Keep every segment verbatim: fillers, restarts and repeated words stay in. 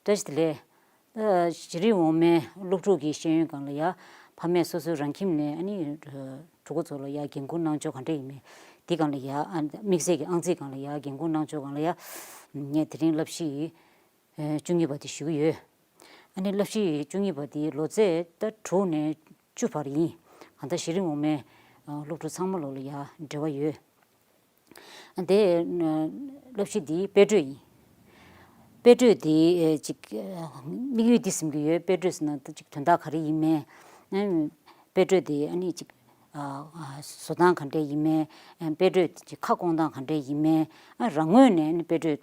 བཀྲ་ཤིས་བདེ་ལེགས། ཨ། གཞི་རིམ་འོག་མའི་སློབ་ཕྲུག་གི་ཤེས་ཡོན་སྒང་ལ་ཡ། ཕ་མས་སོ་སོའི་རང་ཁྱིམ་ནས་ཨ་ནི་ཕྲུ་གུ་ཚོ་ལ་ཡ་འགན་ཁུར་གནང་ཕྱོགས་ག་འདྲ་ཡིན་མིན། འདི་སྒང་ལ་ཡ། ཨ། དམིགས་བསལ་གྱི་ཨང་རྩིས་སྒང་ལ་ཡ་འགན་ཁུར་གནང་ཕྱོགས་སྒང་ལ་ཡ། ངས་དེ་རིང་བསླབ་གཞི་ཨ་བཅུ་གཉིས་པ་དེ་ཞུ་གི་ཡོད། ཨ་ནི་བསླབ་གཞི་བཅུ་གཉིས་པ་དེ་ལོ་ཚད་ད་དྲུག་ནས་བཅུ་བར་ཡིན། གང་ལྟར་གཞི་རིམ་འོག་མའི་ཨ་སློབ་ཕྲུག་ཚང་མ་ལོ་ལ་ཡ་འབྲེལ་བ་ཡོད། དེ་བསླབ་གཞི་འདིའི་དཔེ་སྤྲོད་ཡིན། དཔེ་སྤྲོད་འདི་ཅིག་དམིགས་ཡུལ་འདི་ཟིན་གྱི་ཡོད། དཔེ་སྤྲོད་ཟེར་ན་ཅིག་དོན་དག་ག་རེ་ཡིན་མིན། དཔེ་སྤྲོད་འདི་ཨ་ནི་ཅིག་བཟོ་སྟངས་ག་འདྲ་ཡིན་མིན། དཔེ་སྤྲོད་ཅིག་ཁ་སྐོང་སྟངས་ག་འདྲ་ཡིན་མིན། རང་ངོས་ནས་ཨ་ནི་དཔེ་སྤྲོད།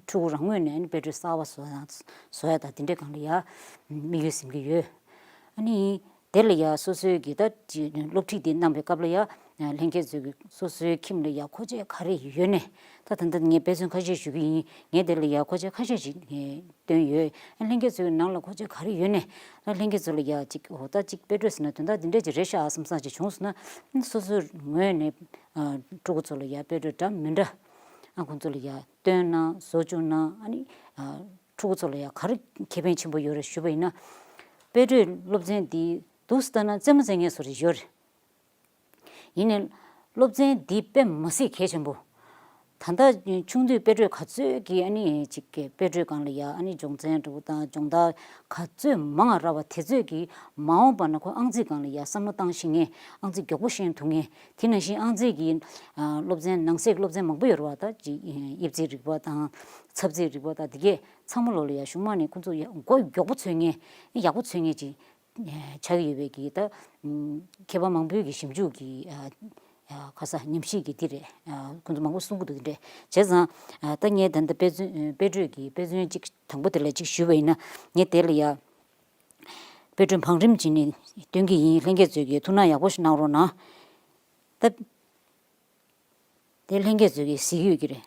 ཕྲུ་གུ་རང་ངོས་ནས་ཨ་ནི་དཔེ་སྤྲོད་གསར་པ་བཟོ་ཡ་བཟོ་ཡ་དང་དེ་འདྲའི་སྒང་ལ་ཡ་དམིགས་ཡུལ་ཟིན་གྱི་ཡོད། ཨ་ནི་དེ་ལ་ཡ་སོ་སོའི་གི་ད་ཅི་སློབ་ཁྲིད་དེ་གནང་བའི་སྐབས་ལ་ཡ་ལྷན་རྒྱས་ཚོས་གི་སོ་སོའི་ཁྱིམ་ལ་ཡ་མཁོ་ཆས་ག་རེ་ཡོད་ནས། ད་ད་ལྟ་ངས་དཔེ་མཚོན་ཁ་ཤས་ཞུ་གི་ཡིན། ངས་དེ་ལ་ཡ་མཁོ་ཆས་ཁ་ཤས་ཤིག་ངས་བཏོན་ཡོད། ཨ། ལྷན་རྒྱས་ཚོའི་ནང་ལ་མཁོ་ཆས་ག་རེ་ཡོད་ནས། ད་ལྷན་རྒྱས་ཚོ་ལ་ཡ་ཅིག་འོ་ད་ཅིག་དཔེ་སྤྲོད་ཟེར་ན་དོན་དག་འདི་འདྲས་ཅིག་རེད་ཤག་བསམ་བསམ་ཅིག་བྱུང་སོང་ན། སོ་སོའི་ངོས་ནས་ཨ་ཕྲུ་གུ་ཚོ་ལ་ཡ་དཔེ་སྤྲོད་འདྲ་མི་འདྲ་ཨ་ཁོང་ཚོ་ལ་ཡ་སྟོན་ན་བཟོ་བཅུག་ན། ཨ་ནི་ཨ་ཕྲུ་གུ་ཚོ་ལ་ཡ་ག་རེ་ཁེ་ཕན་ཆེན་པོ་ཡོད་རེད་ཞུས་པ་ཡིན་ན། དཔེ་སྤྲོད་སློབ་ཚན་འདི་འདུག་སེ་ལྟ་ན་རྩེད་མོ་རྩེ་མཁན་བཟོ་འདྲ་ཡོད་རེད། ཡིན་ནའི་སློབ་ཚན་འདི་དཔེ་མི་སྲིད་གལ་ཆེན་པོ། ད་ལྟ་ཆུང་དུས་དཔེ་སྤྲོད་ག་ཚོད་ཀྱི་ཨ་ནི་ཅིག་གི་དཔེ་སྤྲོད་སྒང་ལ་ཡ་ཨ་ནི་སྦྱོང་ཚན་འདྲ་པོ་དང་སྦྱོང་བརྡར་ག་ཚོད་མང་བ་རག་པ་དེ་ཚོད་ཀྱིས་མ་འོངས་པ་ན་ཁོ་ཨང་རྩིས་སྒང་ལ་ཡ་བསམ་བློ་བཏང་ཤེས་མཁན། ཨང་རྩིས་མགྱོགས་པོ་ཤེས་ཐུབ་མཁན། དེ་ནང་བཞིན་ཨང་རྩིས་ཀྱི་ཨ་སློབ་ཚན་ནང་གསེས་ཀྱི་སློབ་ཚན་མང་པོ་ཡོད་རེད་པ། ད་ཅིག་དབྱིབས་རྩིས་རིག་པ་དང་ཚབ་རྩིས་རིག་པ་དང་དེ་གས་ཚང་མ་ལོ་ལ་ཡ་གཞུག་མ་ནས་ཁོ་ཚོ་ཡ་མགོ་མགྱོགས་པོ་ཚོད་མཁན། ཡག་པོ་ཚོད་མཁན་ཅིག་ཆགས་ཀྱི་ཡོད་པའི་གི་ད་མཁས་པ་མང་པོའི་གི་ཞིབ་འཇུག་གི་ཨ་ཨ་ཁ་ས་ཉམས་ཞིབ་གི་འདི་རེད། ཨ་ཁོང་ཚོ་མང་པོ་གསུང་གི་འདུག་འདི་འདྲས་བྱས་ཙང་། ཨ་ད་ངས་ད་ལྟ་དཔེ་མཚོན་དཔེ་སྤྲོད་ཀྱི་དཔེ་མཚོན་གཅིག་དང་པོ་དེ་ལ་གཅིག་ཞུས་པ་ཡིན་ན། ངས་དེ་ལ་ཡ་དཔེ་སྤྲོད་བང་རིམ་གཅིག་ནས་སྟོན་གྱི་ཡིན། ལྷན་རྒྱས་ཚོས་ཀྱི་ཐུགས་སྣང་ཡག་པོ་ཞིག་གནང་རོགས་གནང་། ད་དེ་ལྷན་རྒྱས་ཚོས་ཀྱི་གཟིགས་ཡོད་ཀྱི་རེད།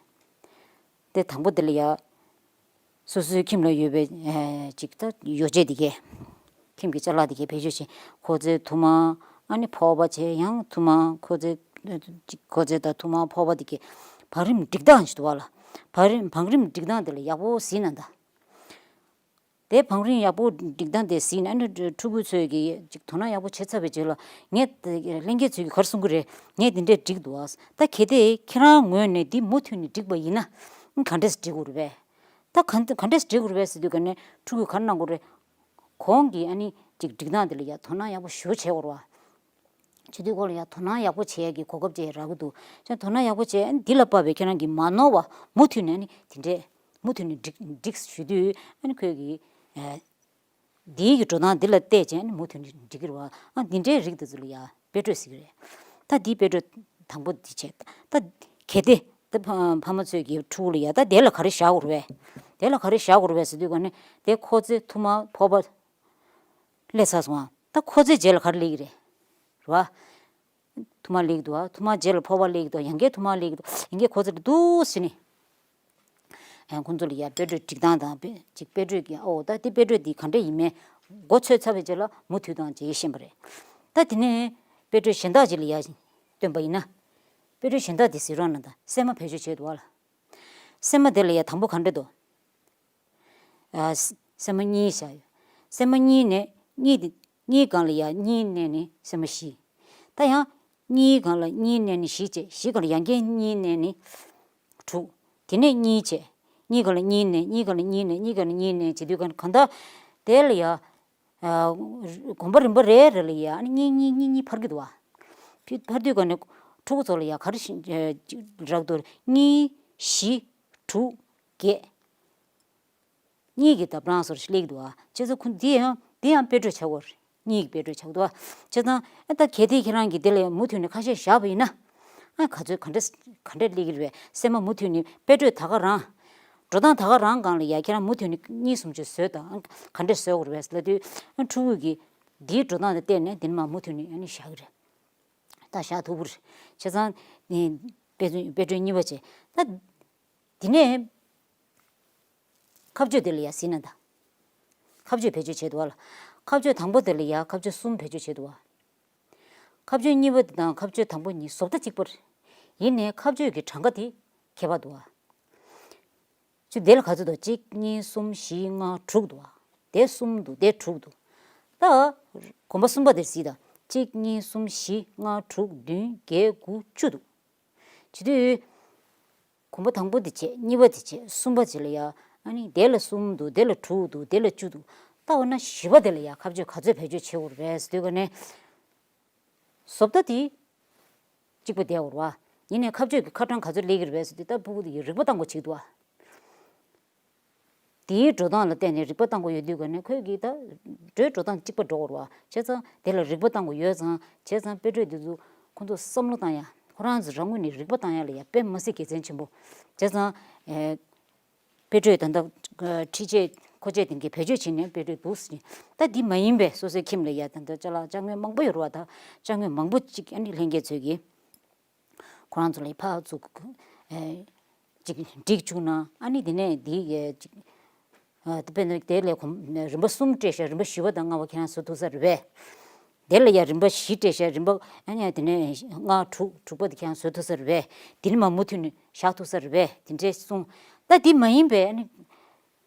དེ་དང་པོ་དེ་ལ་ཡ། སོ་སོའི་ཁྱིམ་ལ་ཡོད་པའི་ཨེ་ཅིག་ད་ཡོ་བྱད་དེ་གས། ཁྱིམ་གྱི་ཅ་ལག་དེ་གས་བེད་སྤྱོད་བྱེད། ཁོ་ཚོའི་ཐུར་མ། ཨ་ནི་ཕོར་པ་བྱས། ཡང་ཐུར་མ། ཁོ་ཚོའི་ཅིག་ཁོ་ཚོའི་ད་ཐུར་མ་ཕོར་པ་དེ་གས་བང་རིམ་སྒྲིག་སྟངས་ཅིག་འདུག་བ་ལ། བང་རིམ་བང་རིམ་སྒྲིག་སྟངས་དེ་ལ་ཡག་པོ་གཟིགས་ན་ད། དེ་བང་རིམ་ཡག་པོ་སྒྲིག་སྟངས་དེ་གཟིགས་ན། ཨ་ནི་ཕྲུ་གུ་ཚོས་ཀྱིས་ཅིག་དོ་སྣང་ཡག་པོ་བྱེད་ཚར་བའི་རྗེས་ལ། ངས་ལྷན་རྒྱས་ཚོས་ཀྱིས་ག་རེ་གསུང་གི་རེད། ངས་འདི་འདྲས་སྒྲིག་འདུག་ཨ། ད་གལ་ཏེ་ཁྱེད་རང་ངོས་ནས་འདི་མུ་མཐུད་ནས་སྒྲིག་པ་ཡིན་ན། ག་འདྲས་སེ་སྒྲིག་དགོས་རེད་པས། ད་ག་ག་འདྲས་སེ་སྒྲིག་དགོས་རེད་པས་ཟེར་དུས་ག་ནས་ཕྲུ་གུས་ག་རེ་གནང་དགོས་རེད། གོང་གི་ཨ་ནི་ཅིག་སྒྲིག་སྟངས་དེ་ལ་ཡ་དོ་སྣང་ཡག་པོ་ཞེ་པོ་བྱེད་དགོས་རེད་པ། བྱེད་དུས་སྐོར་ལ་ཡ་དོ་སྣང་ཡག་པོ་བྱེད་ཡ་གི་གོ་སྐབས་ཅིག་རག་གི་འདུག་ཅེས་དོ་སྣང་ཡག་པོ་བྱས། ཨ་ནི་འདི་ལ་དཔག་པའི་ཁྱེད་རང་གིས་མ་ནོར་བ་མུ་མཐུད་ནས་ཨ་ནི་དེ་འདྲས་མུ་མཐུད་ནས་སྒྲིག་སྒྲིག་ཞུ་དུས། ཨ་ནི་ཁོས་ཀྱིས་ཨ་འདིའི་གི་འགྲོ་སྟངས་འདི་ལ་བལྟས་བྱས་ཨ་ནི་མུ་མཐུད་ནས་སྒྲིག་གི་རེད་པ། ཨ་འདི་འདྲའི་རིགས་དེ་ཚོ་ལ་ཡ་དཔེ་སྤྲོད་ཟེར་གི་རེད། ད་འདིའི་དཔེ་སྤྲོད་དང་པོ་འདི་བྱས། ད་གལ་ཏེ་ད་ཕ་ཕ་མ་ཚོས་ཀྱིས་ཕྲུ་གུ་ལ་ཡ་ད་དེ་ལ་ག་རེ་བཞག་དགོས་རེད་པས། དེ་ལ་ག་རེ་བཞག་དགོས་རེད་པས་ཟེར་དུས་ག་ནས་དེ་ཁོ་ཚོའི་ཐུར་མ་ཕོར་པ་སླེབས་ཚར་སོང་ཨ། ད་ཁོ་ཚོའི་རྗེས་ལ་ག་རེ་སླེབས་ཀྱི་རེད། རེད་པ། ཐུར་མ་སླེབས་ཀྱི་འདུག་ཨ། ཐུར་མ་རྗེས་ལ་ཕོར་པ་སླེབས་ཀྱི་འདུག་ཡང་བསྐྱར་ཐུར་མ་སླེབས་ཀྱི་འདུག་ཡང་བསྐྱར་ཁོ་ཚོ་སླེབས་འདུག་ཟེར་ནས། ཨ་ཁོང་ཚོ་ལ་ཡ་དཔེ་སྤྲོད་སྒྲིག་སྟངས་དང་དཔེ་ཅིག་དཔེ་སྤྲོད་ཀྱི། ཨོ་ད་དེ་དཔེ་སྤྲོད་འདི་ག་འདྲ་ཡིན་མིན་མགོ་ཚོས་ཚར་བའི་རྗེས་ལ་མུ་མཐུད་དང་བཅས་ཤེས་པ་རེད། ད་དེ་ནས་དཔེ་སྤྲོད་གཞན་དག་ཅིག་ལ་ཡ་སྟོན་པ་ཡིན་ན། དཔེ་སྤྲོད་གཞན་དག་དེ་གཟིགས་རོགས་གནང་དང་། སྲན་མ་བེད་སྤྱོད་བྱས་འདུག་ཨ་ལ། སྲན་མ་དེ་ལ་ཡ་དང་པོ་ག་འདྲ་འདུག་ཨ་སྲན་མ་གཉིས་བཞག་ཡོད། སྲན་མ་གཉིས་ནས་གཉིས་དེ་གཉིས་སྒང་ལ་ཡ་གཉིས་བསྣན་ནས་སྲན་མ་བཞི། ད་ཡང་གཉིས་སྒང་ལ་གཉིས་བསྣན་ནས་བཞི་བྱས། བཞི་སྒང་ལ་ཡང་བསྐྱར་གཉིས་བསྣན་ནས་དྲུག་དེ་ནས་གཉིས་བྱས། གཉིས་སྒང་ལ་གཉིས་བསྣན། གཉིས་སྒང་ལ་གཉིས་བསྣན། གཉིས་སྒང་ལ་གཉིས་བསྣན་བྱེད་དུས་གང་གང་ལྟར་དེ་ལ་ཡ། ཨ་གོམ་པ་རིམ་པ་རེ་རེ་ལ་ཡ་ཨ་ནི་གཉིས་གཉིས་གཉིས་གཉིས་འཕར་གྱི་འདུག་བ། ཕར་འཕར་དུས་ག་ནས་ཕྲུ་གུ་ཚོ་ལ་ཡ་ག་རེ་རག་འདུག་གཉིས། བཞི། དྲུག་བརྒྱད། གཉིས་ཀྱི་ལྡབ་གྲངས་སོར་སླེབས་འདུག་ཨ། བྱས་ཙང་ཁོ་འདི་ཡང་འདི་ཡང་དཔེ་སྤྲོད་བྱ་དགོས་རེད། གཉིས་ཀྱི་དཔེ་སྤྲོད་བྱ་དགོས་འདུག་ཨ། བྱས་ཙང་ཨ་ད་གལ་ཏེ་ཁྱེད་རང་གིས་འདི་ལ་མུ་མཐུད་ནས་ཁ་ཤས་བཞག་པ་ཡིན་ན། ཨ་ག་ཚོད་ག་འདྲ་ག་འདྲ་སླེབས་ཀྱི་རེད་པས། སྲན་མ་མུ་མཐུད་ནས་དཔེ་སྤྲོད་ད་ག་རང་། འགྲོ་སྟངས་ད་ག་རང་སྒང་ལ་ཡ་ཁྱེད་རང་མུ་མཐུད་ནས་གཉིས་གསུམ་ཅིག་བཟོས་དང་། ཨ་ག་འདྲ་བཟོ་དགོས་རེད་པས་ལབ་དུས། ཨ་ཕྲུ་གུ་གིས་འདིའི་འགྲོ་སྟངས་དེ་བལྟས་ནས་འདི་ནས་མར་མུ་མཐུད་ནས་ཨ་ནི་བཞག་གི་རེད། ད་བཞག་ཐུབ་ཀྱི་རེད། བྱས་ཙང་ནི་དཔེ་མཚོན་དཔེ་སྤྲོད་གཉིས་པ་བྱས། ད་འདི་ནས་ཁ་གཅོད་དེ་ལ་ཡ་གཟིགས་ན་ད། ཁ་གཅོད་བེད་སྤྱོད་བྱས་འདུག་བ་ལ། ཁ་གཅོད་དང་པོ་དེ་ལ་ཡ་ཁ་གཅོད་གསུམ་བེད་སྤྱོད་བྱས་འདུག་བ། ཁ་གཅོད་གཉིས་པ་དེ་དང་ཁ་གཅོད་དང་པོ་གཉིས་བཟོ་ལྟ་གཅིག་པ་རེད། ཡིན་ནའི་ཁ་གཅོད་ཀྱི་གྲངས་ཀ་དེ་ཁྱད་པར་འདུག་བ། དེ་ལ་ག་ཚོད་འདུག་གཅིག་གཉིས་གསུམ་བཞི་ལྔ་དྲུག་འདུག་བ། དེ་གསུམ་འདུག་དེ་དྲུག་འདུག་ད་གོམ་པ་གསུམ་པ་དེར་གཟིགས་དང་། གཅིག་གཉིས་གསུམ་བཞི་ལྔ་དྲུག་བདུན་བརྒྱད་དགུ་བཅུ་འདུག་བྱེད་དུས། གོམ་པ་དང་པོ་དེ་བྱས། གཉིས་པ་དེ་བྱས། གསུམ་པ་བྱས་ལ་ཡ། ཨ་ནི་དེ་ལ་གསུམ་འདུག་དེ་ལ་དྲུག་འདུག་དེ་ལ་བཅུ་འདུག་ད་འོ་ན་བཞི་པ་དེ་ལ་ཡ་ཁ་གཅོད་ག་ཚོད་བེད་སྤྱོད་བྱེད་དགོས་རེད་ཟེར་དུས་ག་ནས། བཟོ་ལྟ་དེ་གཅིག་པ་བསྡད་ཡོད་རེད་བ། ཡིན་ནའི་ཁ་གཅོད་ཀྱི་ཁ་གྲངས་ག་ཚོད་སླེབས་ཀྱི་རེད་པས་ཟེར་དུས། ད་ཕྲུ་གུ་དེ་ཡི་རིག་པ་བཏང་དགོས་བྱེད་ཀྱི་འདུག་བ། དེའི་འགྲོ་སྟངས་ལ་བལྟས་ནས་རིག་པ་བཏང་དགོས་ཡོད་དུས་ག་ནས། ཁོས་ཀྱིས་ད་འགྲོའི་འགྲོ་སྟངས་གཅིག་པ་འགྲོ་དགོས་རེད་བ། བྱས་ཙང་དེ་ལ་རིག་པ་བཏང་དགོས་ཡོད་ཙང་། བྱས་ཙང་དཔེ་སྤྲོད་དེ་ཚོ་ཁོ་ཚོ་བསམ་བློ་བཏང་ཡ། ཁོ་རང་ཚོ་རང་ངོས་ནས་རིག་པ་བཏང་ཡ་ལ་ཡ་དཔེ་མི་སྲིད་དགེ་མཚན་ཆེན་པོ། བྱས་ཙང་། ཨེ། དཔེ་སྤྲོད་ད་ལྟ་ཁྲིད་ཆས་མཁོ་ཆས་དེ་འདྲ་བེད་སྤྱོད་བྱས་ནས་དཔེ་སྤྲོད་འདུག་ཟེར། ད་འདི་མ་ཡིན་པའི་སོ་སོའི་ཁྱིམ་ལ་ཡ་ད་ལྟ་ཅ་ལག་ཅ་དངོས་མང་པོ་ཡོད་རེད་བ། ད་ཅ་དངོས་མང་པོ་ཅིག་ཨ་ནི་ལྷན་རྒྱས་ཚོས་ཀྱིས་ཁོ་རང་ཚོ་ལ་ཕར་ཚུར་ཨེ་ཅིག་སྒྲིག་བཅུག་ན། ཨ་ནི་དེ་ནས་འདི་ཨེ་ཅིག་ཨ། དཔེར་ན་དེ་ལས་གོམ། རིམ་པ་གསུམ་སྤྲད་ཤག་རིམ་པ་བཞི་པ་དང་ལྔ་པ་ཁྱེད་རང་བཟོ་ཐུབ་ས་རེད་པས། དེ་ལ་ཡ་རིམ་པ་བཞི་སྤྲད་ཤག་རིམ་པ་ཨ་ནི་དེ་ནས་ལྔ་དྲུག་དྲུག་པ་དེ་ཁྱེད་རང་བཟོ་ཐུབ་ས་རེད་པས། དེ་ནས་མར་མུ་མཐུད་ནས་བཞག་ཐུབ་ས་རེད་པས། དེ་འདྲས་གསུངས། ད་དེ་མ་ཡིན་པའི་ཨ་ནི་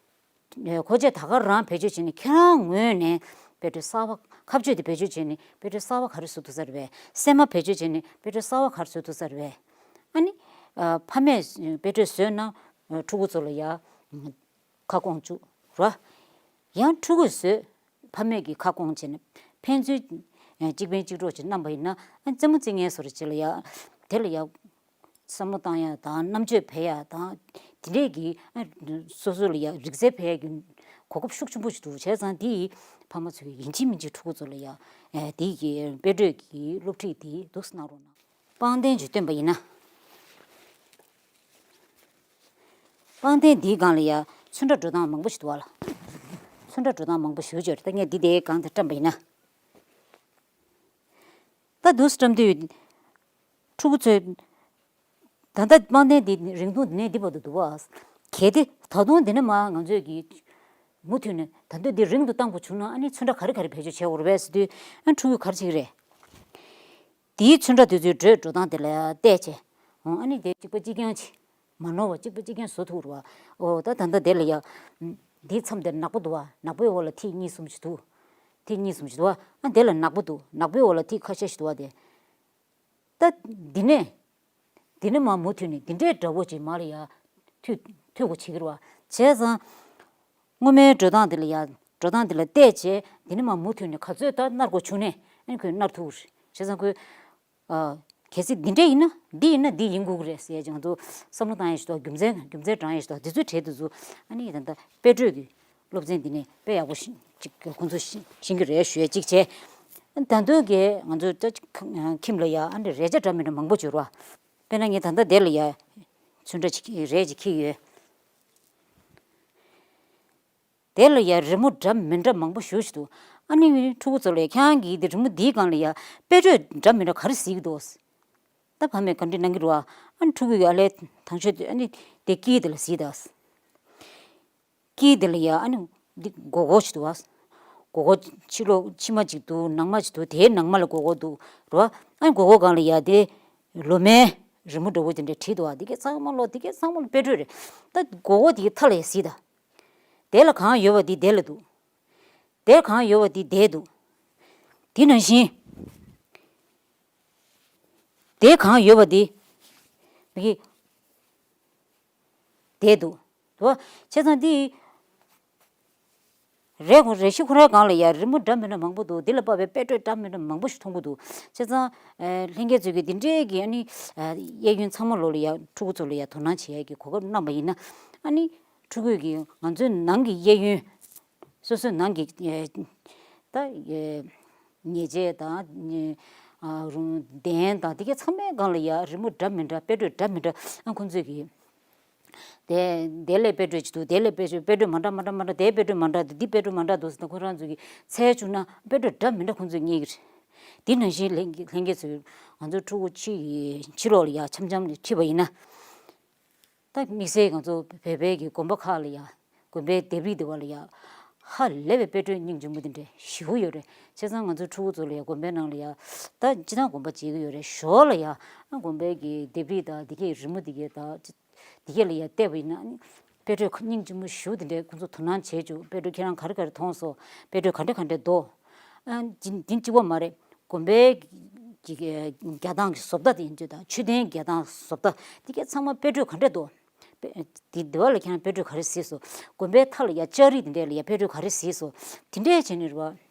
མཁོ་ཆས་ད་ག་རང་བེད་སྤྱོད་བྱས་ནས། ཁྱེད་རང་ངོས་ནས་དཔེ་སྤྲོད་གསར་པ། ཁ་གཅོད་དེ་བེད་སྤྱོད་བྱས་ནས་དཔེ་སྤྲོད་གསར་པ་ག་རེ་བཟོ་ཐུབ་ས་རེད་པས། སྲན་མ་བེད་སྤྱོད་བྱས་ནས་དཔེ་སྤྲོད་གསར་པ་ག་རེ་བཟོ་ཐུབ་ས་རེད་པས། ཨ་ནི་ཨ། ཕ་མས་དཔེ་སྤྲོད་བཟོས་ན་ཕྲུ་གུ་ཚོ་ལ་ཡ་ཁ་སྐོང་བཅུག་ར། ཡང་ཕྲུ་གུས་བཟོས། ཕ་མས་ཀྱིས་ཁ་སྐོང་བྱས་ནས་ཕན་ཚུན་གཅིག་ཕན་གཅིག་གྲོགས་བྱས་གནང་པ་ཡིན་ན། ཨ། རྩེད་མོ་རྩེ་མཁན་བཟོ་འདྲ་བྱས་ལ་ཡ། དེ་ལ་ཡ་བསམ་བློ་བཏང་ཡ་དང་། རྣམ་དཔྱོད་འཕེལ་ཡ་དང་། དེ་འདྲས་ཀྱི་ཨ་སོ་སོ་ལ་ཡ་རིག་རྩལ་འཕེལ་ཡ་གི་གོ་སྐབས་ཤུགས་ཆེན་པོ་ཞིག་འདུག་བྱས་ཙང་འདི་ཕ་མ་ཚོས་ཡིན་གཅིག་མིན་གཅིག་ཕྲུ་གུ་ཚོ་ལ་ཡ། ཨ། འདི་གི་དཔེ་སྤྲོད་ཀྱི་སློབ་ཁྲིད་འདི་འདུག་སེ་གནང་རོགས་གནང་། པང་གདན་ཅིག་བཏོན་པ་ཡིན་ན། པང་གདན་འདིའི་སྒང་ལ་ཡ་ཚོན་ཁྲ་འགྲོ་སྟངས་མང་པོ་ཞིག་འདུག་བ་ལ། ཚོན་ཁྲ་འགྲོ་སྟངས་མང་པོ་ཞེ་པོ་ཅིག་ཡོད་རེད། ད་ངས་འདི་དེའི་སྒང་དེ་བཀྲམ་པ་ཡིན་ན། ད་འདུག་སེ་བཀྲམ་དུས། ཕྲུ་གུ་ཚོས། ད་ལྟ་པང་གདན་འདི་རིང་ཐུང་འདི་ནས་འདི་བར་དུ་འདུག་བ། གལ་ཏེ་ད་དུང་འདི་ནས་མར་ང་ཚོས་ཀྱིས་མུ་མཐུད་ནས་ད་དུང་འདི་རིང་དུ་བཏང་དགོས་བྱུང་ན། ཨ་ནི་ཚོན་ཁྲ་ག་རེ་ག་རེ་བེད་སྤྱོད་བྱེད་དགོས་རེད་པས་ཟེར་དུས། ཨ། ཕྲུ་གུས་ག་རེ་བྱེད་ཀྱི་རེད། དེའི་ཚོན་ཁྲ་དེ་ཚོའི་འགྲོས་འགྲོ་སྟངས་དེ་ལ་བལྟས་བྱས། འོ། ཨ་ནི་དེ་གཅིག་པ་གཅིག་རྐྱང་བྱས། མ་ནོར་བ་གཅིག་པ་གཅིག་རྐྱང་བཟོ་ཐུབ་རེད་བ། འོ། ད་ད་ལྟ་དེ་ལ་ཡ། འདིའི་མཚམས་དེར་ནག་པོ་འདུག་བ། ནག་པོའི་འོག་ལ་ཐིག་གཉིས་གསུམ་ཞིག་འདུག་ཐིག་གཉིས་གསུམ་ཞིག་འདུག་བ། ཨ། དེ་ལ་ནག་པོ་འདུག་ནག་པོའི་འོག་ལ་ཐིག་ཁ་ཤས་ཤིག་འདུག་བ། དེ། ད་འདི་ནས། འདི་ནས་མར་མུ་མཐུད་ནས་འདི་འདྲའི་འདྲ་པོ་ཅིག་མར་ལ་ཡ་མཐུད་མཐུད་དགོས་བྱེད་ཀྱི་རེད་བ། བྱས་ཙང་། སྔོན་མའི་འགྲོ་སྟངས་འདི་ལ་ཡ། འགྲོ་སྟངས་འདི་ལ་བལྟས་བྱས། འདི་ནས་མར་མུ་མཐུད་ནས་ག་ཚོད་ད་སྣར་དགོས་བྱུང་ནས། ཨ་ནི་ཁོས་སྣར་ཐུབ་རེད། བྱས་ཙང་ཁོས། ཨ། གལ་སྲིད་འདི་འདྲ་ཡིན་ན། འདི་ཡིན་ན་འདི་ཡིན་དགོས་ཀྱི་རེད་ཟེར་ཡ་ཅིག་ང་ཚོ་བསམ་བློ་བཏང་ཡ་ཞིག་འདུག་རྒྱུ་མཚན། རྒྱུ་མཚན་བགྲང་ཡ་ཞིག་འདུག་འདི་ཚོའི་གྲས་དེ་ཚོ། ཨ་ནི་ད་ལྟ་དཔེ་སྤྲོད་ཀྱི་སློབ་ཚན་འདི་ནས་དཔེ་ཡག་པོ་ཞིག་ཅིག་ཁོང་ཚོས་ཤེས་ཤེས་ཀྱི་རེད་ཞུ་ཡ་གཅིག་བྱས། ད་དུང་གི་ང་ཚོ་ད་ཁྱིམ་ལ་ཡ། ཨ་ནི་རས་ཆ་འདྲ་མི་འདྲ་མང་པོ་ཡོད་རེད་བ། དཔེར་ན་ངས་ད་ལྟ་དེ་ལ་ཡ་ཚོན་ཁྲ་ཅིག་རས་ཅིག་འཁྱེར་ཡོད། དེ་ལ་ཡ་རི་མོ་འདྲ་མི་འདྲ་མང་པོ་ཞེ་པོ་ཞིག་འདུག་ཨ་ནི་ཕྲུ་གུ་ཚོ་ལ་ཡ། ཁྱེད་རང་གིས་འདི་རི་མོ་འདིའི་སྒང་ལ་ཡ་དཔེ་སྤྲོད་འདྲ་མི་འདྲ་ག་རེ་གཟིགས་ཀྱི་འདུག་ད་ཕ་མས་བཀའ་འདྲི་གནང་གི་རེད་བ། ཨ་ནི་ཕྲུ་གུ་ཡ་ལས་དང་ཤོས་དེ། ཨ་ནི་དེ་དཀྱིལ་དེ་ལ་གཟིགས་དང་། དཀྱིལ་དེ་ལ་ཡ། ཨ་ནི་འདི་སྒོར་སྒོར་ཞིག་འདུག་བ། སྒོར་སྒོར་ཕྱི་ལོགས་ཕྱི་མ་ཅིག་འདུག་ནང་མ་ཅིག་འདུག་དེའི་ནང་མ་ལ་སྒོར་སྒོར་འདུག་རེད་བ། ཨ་ནི་སྒོར་སྒོར་སྒང་ལ་ཡ་དེ་ལོ་མའི་རི་མོ་འདྲ་པོ་དེ་འདྲ་བྲིས་འདུག་བ། དེ་གའི་ཚང་མ་ལོ། དེ་གའི་ཚང་མ་ལོ་དཔེ་སྤྲོད་རེད། ད་སྒོར་སྒོར་དེའི་མཐའ་ལ་ཡ་གཟིགས་དང་། དེ་ལ་གང་ཡོད་པ་དེ་དེ་ལ་འདུག་དེ་གང་ཡོད་པ་དེ་དེ་འདུག་དེ་ནང་བཞིན། དེ་གང་ཡོད་པ་དེ་མི་གི་དེ་འདུག་དོ། བྱས་ཙང་དེ་རས་ཁོ་རས་གཞི་ཁོ་རའི་སྒང་ལ་ཡ་རི་མོ་འདྲ་མི་འདྲ་མང་པོ་འདུག་འདི་ལ་དཔག་པའི་དཔེ་སྤྲོད་འདྲ་མི་འདྲ་མང་པོ་ཞིག་མཐོང་གི་འདུག་བྱས་ཙང་། ཨེ། ལྷན་རྒྱས་ཚོས་ཀྱིས་འདི་འདྲའི་གི། ཨ་ནི་ཨ་གཡས་གཡོན་ཚང་མ་ལོགས་ལ་ཡ་ཕྲུ་གུ་ཚོ་ལ་ཡ་དོ་སྣང་བྱེད་ཡ་གི་གོ་སྐབས་གནང་པ་ཡིན་ན། ཨ་ནི་ཕྲུ་གུ་གིས་ང་ཚོའི་ནང་གི་གཡས་གཡོན། སོ་སོའི་ནང་གི། ཨེ། ད། ཨེ། ཉལ་ཆས་དང་། ཨ། རུང་གདན་དང་དེ་གའི་ཚང་མའི་སྒང་ལ་ཡ་རི་མོ་འདྲ་མི་འདྲ། དཔེ་སྤྲོད་འདྲ་མི་འདྲ། ཨ། ཁོང་ཚོས་ཀྱིས། དེ་དེ་ལ་དཔེ་སྤྲོད་ཅིག་འདུག་དེ་ལ་དཔེ་སྤྲོད། དཔེ་སྤྲོད་མ་འདྲ་མ་འདྲ་མ་འདྲ། དེ་དཔེ་སྤྲོད་མ་འདྲ་འདུག་འདི་དཔེ་སྤྲོད་མ་འདྲ་འདུག་ཟེར་ནས་ཁོ་རང་ཚོ་གིས་འཚོལ་བཅུག་ན། དཔེ་སྤྲོད་འདྲ་མི་འདྲ་ཁོང་ཚོས་རྙེད་ཀྱི་རེད། དེ་ནང་བཞིན་ལྷན་ལྷན་རྒྱས་ཚོས། ང་ཚོའི་ཕྲུ་གུ་ཕྱི་ཕྱི་ལོགས་ལ་ཡ་འཆམ་འཆམ་ལ་ཁྲིད་པ་ཡིན་ན། ད་དམིགས་བསལ་ང་ཚོ་བོད་པའི་གི་དགོན་པ་ཁག་ལ་ཡ། དགོན་པའི་ལྡེབས་རིས་དེ་བ་ལ་ཡ། ཧ་ལས་པའི་དཔེ་སྤྲོད་སྙིང་རྗེ་མོ་དེ་འདྲ་ཞེ་པོ་ཡོད་རེད། བྱས་ཙང་ང་ཚོའི་ཕྲུ་གུ་ཚོ་ལ་ཡ་དགོན་པའི་ནང་ལ་ཡ། ད་སྤྱིར་བཏང་དགོན་པ་མཇལ་གི་ཡོད་རེད། ཞོར་ལ་ཡ། ཨ། དགོན་པའི་གི་ལྡེབས་རིས་དང་དེ་གའི་རི་མོ་དེ་གའི་དང་། དེ་གའི་ལ་ཡ་བལྟས་པ་ཡིན་ན། ཨ་ནི་ དཔལ་སྒྲོན་སྙིང་རྗེ་མོ་ཞུ་དེ་འདྲའི་ཁོང་ཚོ་དོ་སྣང་བྱེད་བཅུག་དཔལ་སྒྲོན་ཁྱེད་རང་ག་རེ་ག་རེ་མཐོང་སོང་། དཔལ་སྒྲོན་ག་འདྲ་ག་འདྲ་འདུག་ཨ་འདི་འདི་གཅིག་པ་མ་རེད། དགོན་པའི་གི་གི་རྒྱག་སྟངས་ཀྱི་བཟོ་ལྟ་དེ་ཡིན་དུས་དང་མཆོད་རྟེན་རྒྱག་སྟངས་བཟོ་ལྟ་དེ་གས་ཚང་མ་དཔལ་སྒྲོན་ག་འདྲ་འདུག་དཔེ་དེ་དེ་བ་ལ་ཁྱེད་རང་དཔལ་སྒྲོན་ག་རེ་གཟིགས་སོང་། དགོན་པའི་མཐའ་ལ་ཡ་ལྕགས་རི་དེ་འདྲས་ལ་ཡ་དཔལ་སྒྲོན་ག་རེ་གཟིགས་སོང་། དེ་འདྲས་བྱས་ནས་རེད་བ།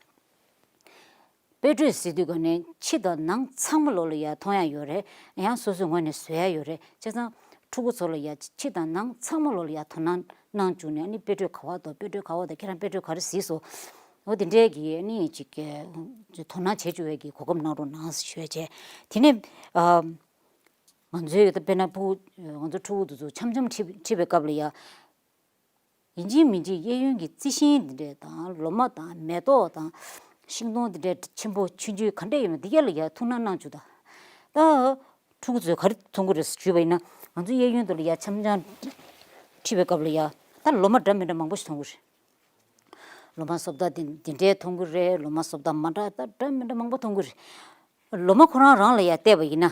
དཔལ་སྒྲོན་ཟེར་དུས་ག་ནས་ཕྱི་དང་ནང་ཚང་མ་ལོག་ལ་ཡ་མཐོང་ཡ་ཡོད་རེད། ཡང་སོ་སོའི་ངོས་ནས་བཟོ་ཡ་ཡོད་རེད། བྱས་ཙང་ཕྲུ་གུ་ཚོ་ལ་ཡ་ཕྱི་དང་ནང་ཚང་མ་ལོག་ལ་ཡ་དོ་སྣང་གནང་བཅུག་ནས་ཨ་ནི་དཔལ་སྒྲོན་ག་བ་དང་དཔལ་སྒྲོན་ག་བ་དང་ཁྱེད་རང་དཔལ་སྒྲོན་ག་རེ་གཟིགས་སོང་། འོ་དེ་འདྲས་ཀྱི་ཨ་ནི་ཅིག་དོ་སྣང་བྱེད་བཅུག་པའི་གི་གོ་སྐབས་གནང་རོགས་གནང་ཞུ་ཡ་བྱས། དེ་ནས་ཨ། ང་ཚོའི་ད་དཔེར་ན་ཕྲུ་གུ་ང་ཚོ་ཕྲུ་གུ་དེ་ཚོ་འཆམ་འཆམ་ཁྲིད་ཁྲིད་པའི་སྐབས་ལ་ཡ། ཡིན་གཅིག་མིན་གཅིག་གཡས་གཡོན་གྱི་རྩི་ཤིང་འདི་འདྲས་དང་ལོ་མ་དང་མེ་ཏོག་དང་ཤིང་སྡོང་འདི་འདྲས་ཆེན་པོ་ཆུང་ཆུང་ག་འདྲས་ཡོད་ན་འདི་གས་ལ་ཡ་ཐུགས་སྣང་གནང་བཅུག་ད། ད་ཕྲུ་གུ་ཚོས་ག་རེ་མཐོང་གི་རེད་ཞུས་པ་ཡིན་ན་ང་ཚོ་གཡས་གཡོན་དུ་ལ་ཡ་འཆམ་འཆམ་ཁྲིད་པའི་སྐབས་ལ་ཡ་ད་ལོ་མ་འདྲ་མི་འདྲ་མང་པོ་ཞིག་མཐོང་གི་རེད། ལོ་མ་བཟོ་ལྟ་འདི་འདི་འདྲས་མཐོང་གི་རེད། ལོ་མ་བཟོ་ལྟ་མ་འདྲ་ད་འདྲ་མི་འདྲ་མང་པོ་མཐོང་གི་རེད། ལོ་མ་ཁོ་རང་རང་ལ་ཡ་བལྟས་པ་ཡིན་ན།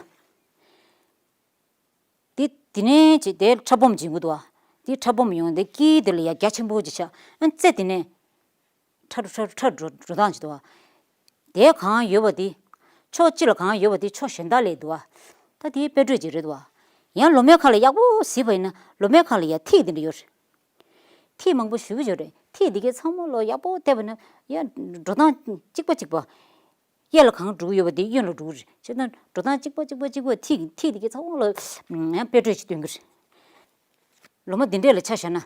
དེ་དེ་ནས་ཅིག་དེ་ཁྲ་སྦོམ་འབྱིན་གྱི་འདུག་བ། དེ་ཁྲ་སྦོམ་ཡོང་དེ་དཀྱིལ་དེ་ལ་ཡ་རྒྱ་ཆེན་པོ་ཅིག་ཆགས། ཨ་རྩེ་དེ་ནས་ཁྲ་ཁྲ་ཁྲ་འགྲོ་འགྲོ་སྟངས་ཅིག་འདུག་བ། དེ་གང་ཡོད་པ་དེ། ཕྱོགས་གཅིག་ལ་གང་ཡོད་པ་དེ་ཕྱོགས་གཞན་དག་ལ་འདུག་བ། ད་དེ་དཔལ་སྒྲོན་ཅིག་རེད་འདུག་བ། ཡང་ལོ་མའི་ཁ་ལ་ཡག་པོ་གཟིགས་པ་ཡིན་ན་ལོ་མའི་ཁ་ལ་ཡ་ཐིག་དེ་འདྲ་ཡོད་རེད། ཐིག་མང་པོ་ཞེ་པོ་ཡོད་རེད། ཐིག་དེ་གའི་ཚང་མ་ལོ་ཡག་པོ་བལྟས་པ་ན་ཡ་འགྲོ་སྟངས་གཅིག་པ་གཅིག་པ། གཡས་ལ་གང་འགྲོ་གི་ཡོད་པ་དེ་གཡོན་ལ་འགྲོ་གི་རེད། བྱས་ཙང་འགྲོ་སྟངས་གཅིག་པ་གཅིག་པ་གཅིག་པ་ཐིག་ཐིག་དེ་གའི་ཚང་མ་ལ་ཡང་དཔལ་སྒྲོན་ཅིག་སྟོན་གི་རེད། ལོ་མ་འདི་འདྲས་ལ་ཆ་བཞག་ན།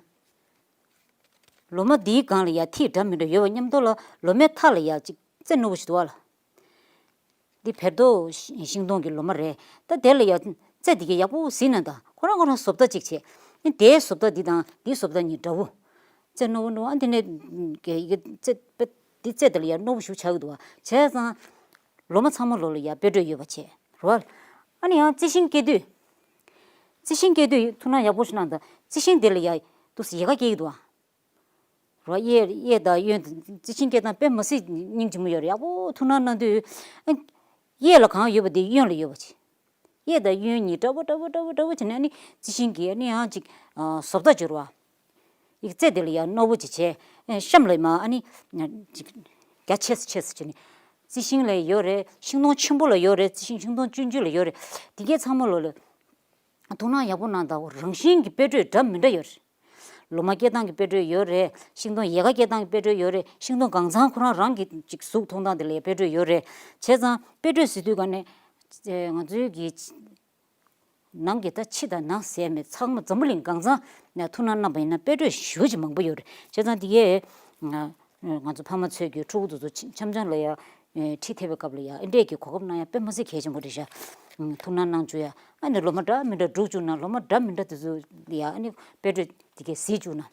ལོ་མ་འདིའི་སྒང་ལ་ཡ་ཐིག་འདྲ་མི་འདྲ་ཡོད་པ་མཉམ་དུ་ལ་ལོ་མའི་མཐའ་ལ་ཡ་ཅིག་རྩེ་རྣོ་པོ་ཞིག་འདུག་བ་ལ། འདི་བེར་ཏོག་ཤིང་སྡོང་གི་ལོ་མ་རེད། ད་དེ་ལ་ཡ་རྩེ་འདི་གའི་ཡག་པོ་གཟིགས་ན་ད་ཁོ་རང་ཁོ་རང་བཟོ་ལྟ་གཅིག་བྱས། ཨ་ནི་དེའི་བཟོ་ལྟ་འདི་དང་འདིའི་བཟོ་ལྟ་གཉིས་འདྲ་བོ། རྩེ་རྣོ་བོ་རྣོ་བོ་ཨ་འདི་ནས་གི་ཡི་གེ་རྩེ་པེ་འདི་རྩེ་དེ་ལ་ཡ་རྣོ་བོ་ཞིག་ཆགས་ཀྱི་འདུག་བ། བྱས་ཙང་ལོ་མ་ཚང་མ་ལོ་ལ་ཡ་དཔལ་སྒྲོན་ཡོད་པ་བྱས་རོ། ཨ་ནི་ཡང་རྩི་ཤིང་སྐྱེ་དུས། རྩི་ཤིང་སྐྱེ་དུས་ཐུགས་སྣང་ཡག་པོ་ཞིག་གནང་དང་རྩི་ཤིང་དེ་ལ་ཡ་འདུག་སེ་ཡལ་ག་སྐྱེ་གི་འདུག་བ། རོ། གཡས་གཡས་དང་གཡོན་དུ་རྩི་ཤིང་སྐྱེ་སྟངས་དཔེ་མི་སྲིད་སྙིང་རྗེ་མོ་ཡོད་རེད། ཡག་པོ་ཐུགས་སྣང་གནང་དུས། ཨ། གཡས་ལ་གང་ཡོད་པ་དེ་གཡོན་ལ་ཡོད་པ་བྱས། གཡས་དང་གཡོན་གཉིས་འདྲ་པོ་འདྲ་པོ་འདྲ་པོ་འདྲ་པོ་བྱས་ནས་ཨ་ནི་རྩི་ཤིང་གི་ཨ་ནི་ཡང་ཅིག་ཨ། བཟོ་ལྟ་སྦྱོར་བ། ཡིག་རྩེ་དེ་ལ་ཡང་རྣོ་པོ་ཅིག་བྱས། ཨ། གཤམ་ལ་མ་ཨ་ནི་ཅིག་རྒྱ་ཆེ་སུ་ཆེ་སུ་བྱས་ནས། རྩི་ཤིང་ལ་ཡོད་རེད། ཤིང་སྡོང་ཆེན་པོ་ལ་ཡོད་རེད། རྩི་ཤིང་ཤིང་སྡོང་ཆུང་ཆུང་ལ་ཡོད་རེད། དེ་གས་ཚང་མ་ལོ་ལ་ཐུགས་སྣང་ཡག་པོ་གནང་དང་རང་བཞིན་གྱི་དཔལ་སྒྲོན་འདྲ་མི་འདྲ་ཡོད་རེད། ལོ་མ་སྐྱེ་སྟངས་ཀྱི་དཔལ་སྒྲོན་ཡོད་རེད། ཤིང་སྡོང་ཡལ་ག་སྐྱེ་སྟངས་ཀྱི་དཔལ་སྒྲོན་ཡོད་རེད། ཤིང་སྡོང་གང་ཚང་ཁོ་རང་རང་གི་ཅིག་གཟུགས་མཐོང་སྟངས་དེ་ལ་དཔལ་སྒྲོན་ཡོད་རེད། བྱས་ཙང་དཔལ་སྒྲོན་ཟེར་དུས་ག་ནས་ང་ཚོའི་གི་ནང་གི་ད་ཕྱི་དང་ནང་ཟེར་མེད་ཚང་མ་འཛམ་བུ་གླིང་གང་ཚང་ནས་ཐུགས་སྣང་གནང་པ་ཡིན་ན་དཔལ་སྒྲོན་ཞེ་པོ་ཅིག་མང་པོ་ཡོད་རེད། བྱས་ཙང་དེ་གས་ང་ང་ཚོ་ཕ་མ་ཚོས་ཀྱི་ཕྲུ་གུ་དེ་ཚོ་འཆམ་འཆམ་ལ་ཡ་ཁྲིད་ཐེབས་པའི་སྐབས་ལ་ཡ་ཨེ་འདྲས་ཀྱི་གོ་སྐབས་གནང་ཡ་དཔེ་མི་སྲིད་གལ་ཆེན་པོ་རེད་ཤག་ཐུགས་སྣང་གནང་བཅུག་ཡ། ཨ་ནི་ལོ་མ་འདྲ་མི་འདྲ་སྒྲུག་བཅུག་ན་ལོ་མ་འདྲ་མི་འདྲ་དེ་ཚོ་ལ་ཡ་ཨ་ནི་དཔལ་སྒྲོན་དེ་གས་གཟིགས་བཅུག་ན།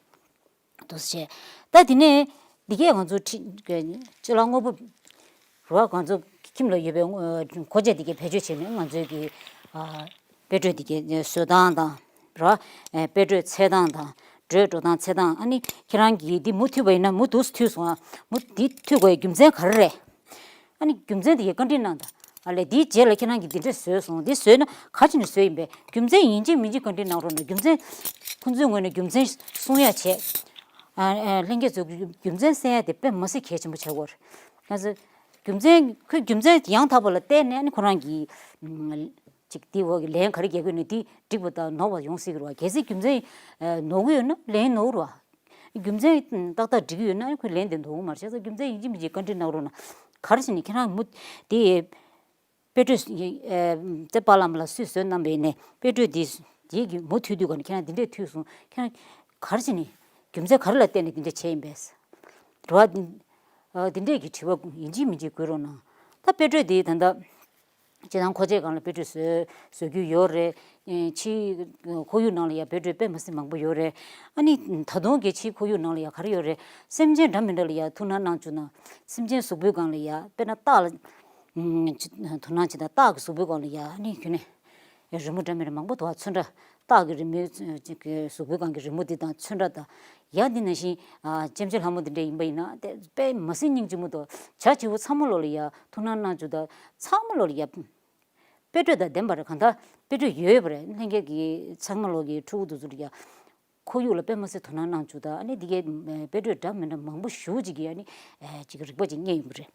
འདུག་སེ་བྱས། ད་དེ་ནས་འདི་གས་ང་ཚོ་ཁྲི་སྤྱི་བླ་དངོས་པོ་རུ་བ་ང་ཚོ་ཁྱིམ་ལ་ཡོད་པའི་མཁོ་ཆས་འདི་གས་བེད་སྤྱོད་བྱས་ནས་ང་ཚོའི་གི་ཨ་དཔལ་སྒྲོན་འདི་གས་བཟོ་སྟངས་དང་རུ་བ་དཔལ་སྒྲོན་འཚོལ་སྟངས་དང་འགྲོས་འགྲོ་སྟངས་འཚོལ་སྟངས། ཨ་ནི་ཁྱེད་རང་གིས་འདི་མུ་མཐུད་པ་ཡིན་ན་མུ་འདུག་སེ་མཐུད་སོང་ཨ། མུ་འདི་མཐུད་དགོས་རྒྱུ་མཚན་ག་རེ་རེད། ཨ་ནི་རྒྱུ་མཚན་དེ་ཡི་བཀའ་འདྲི་གནང་དང་། ཨ་ལས་དེའི་རྗེས་ལ་ཁྱེད་རང་གིས་འདི་འདྲས་བཟོས་སོང་། འདི་བཟོས་ན་ག་ཅི་ནས་བཟོས་ཡིན་པས་རྒྱུ་མཚན་ཡིན་གཅིག་མིན་གཅིག་བཀའ་འདྲི་གནང་རོགས་གནང་། རྒྱུ་མཚན་ཁོང་ཚོའི་ངོས་ནས་རྒྱུ་མཚན་གསུང་ཡ་བྱས། ཨ་ཨ་ལྷན་རྒྱས་ཚོས་རྒྱུ་མཚན་གསན་ཡ་དེ་དཔེ་མི་སྲིད་གལ་ཆེན་པོ་ཆགས་ཀྱི་ཡོད་རེད། ང་ཚོ་རྒྱུ་མཚན་ཁོས་རྒྱུ་མཚན་ཡང་དག་པ་ལ་བརྟེན་ནས་ཨ་ནི་ཁོ་རང་གིས་ཅིག་འདི་འོག་གི་ལན་ག་རེ་རྒྱག་དགོས་ནས་འདི་འགྲིག་པ་དང་ནོར་བ་ཡོང་སྲིད་ཀྱི་རེད་བ། གལ་སྲིད་རྒྱུ་མཚན་ནོར་གི་ཡོད་ན་ལན་ནོར་བ། རྒྱུ་མཚན་ཏག་ཏག་འགྲིག་གི་ཡོད་ན་ཁོས་ལན་དེ་འདོགས་གི་མ་རེད། བྱས་ཙང་རྒྱུ་མཚན་ཡིན་གཅིག་མིན་གཅིག་བཀའ་འདྲི་གནང་རོགས་གནང་། ག་རེ་བྱས་ནས་ཁྱེད་རང་མུ་དེ་དཔལ་སྒྲོན་རྩེ་པ་བླ་མ་ལ་སུས་བཟོས་གནང་བས་ནས་དཔལ་སྒྲོན་དེ་དེ་གི་མུ་མཐུད་དུས་ག་ནས་ཁྱེད་རང་འདི་འདྲས་མཐུད་སོང་། ཁྱེད་རང་ག་རེ་བྱས་ནས་རྒྱུ་མཚན་ག་རེ་ལ་བརྟེན་ནས་འདི་འདྲས་བྱས་ཡིན་པས། རེད་བ། འདི་འདྲས་ཀྱི་དྲི་བ་ཡིན་གཅིག་མིན་གཅིག་བཀོད་རོགས་གནང་། ད་དཔལ་སྒྲོན་དེ་ད་ལྟ། སྤྱིར་བཏང་མཁོ་ཆས་སྒང་ལ་དཔལ་སྒྲོན་བཟོ་བཟོ་རྒྱུ་ཡོད་རེད། ཨེ་ཕྱིའི་ཁོར་ཡུག་ནང་ལ་ཡང་དཔལ་སྒྲོན་དཔེ་མི་སྲིད་མང་པོ་ཡོད་རེད། ཨ་ནི་ད་དུང་གི་ཕྱིའི་ཁོར་ཡུག་ནང་ལ་ཡང་ག་རེ་ཡོད་རེད། སེམས་ཅན་འདྲ་མི་འདྲ་ལ་ཡང་ཐུགས་སྣང་གནང་བཅུག་ན། སེམས་ཅན་གཟུགས་པོའི་སྒང་ལ་ཡང་དཔེར་ན་སྟག་ལ་ཨུམ་ཅི་ཐུགས་སྣང་བྱེད་དང་། སྟག་གི་གཟུགས་པོའི་སྒང་ལ་ཡང་ཨ་ནི་ཁྱོན་ནས་རི་མོ་འདྲ་མི་འདྲ་མང་པོ་འདུག་བ། ཚོན་ཁྲ་སྟག་གི་རི་མོའི་ཅིག་གི་གཟུགས་པོའི་སྒང་གི་རི་མོ་འདི་དང་ཚོན་ཁྲ་དང་། ཡང་འདི་ནང་བཞིན་ཨ་ལྕེམ་ཆེ་ལྷ་མོ་འདི་འདྲ་ཡིན་པ་ཡིན་ན་དེ་དཔེ་མི་སྲིད་སྙིང་རྗེ་མོ་འདུག་བྱ་བྱིའུ་ཚང་མ་ལོ་ལ་ཡ་ཐུགས་སྣང་གནང་བཅུག་དང་། ཚང་མ་ལོ་ལ་ཡ་དཔལ་སྒྲོན་དང་ལྡན་པ་རེད། གང་ལྟར་དཔལ་སྒྲོན་ཡོད་ཡོད་པ་རེད། ལྷན་རྒྱས་ཀྱི་ཚང་མ་ལོ་གི་ཕྲུ་གུ་དེ་ཚོ་ལ་ཡ་ ཁོར་ཡུག་ལ་དཔེ་མི་སྲིད་དོ་སྣང་གནང་བཅུག་ད། ཨ་ནི་འདི་གའི་དཔེ་སྤྲོད་འདྲ་མི་འདྲ་མང་པོ་ཞེ་ཅིག་གིས་ཨ་ནི་ཅིག་རིག་པ་ཅིག་རྙེད་ཡོང་གི་རེད།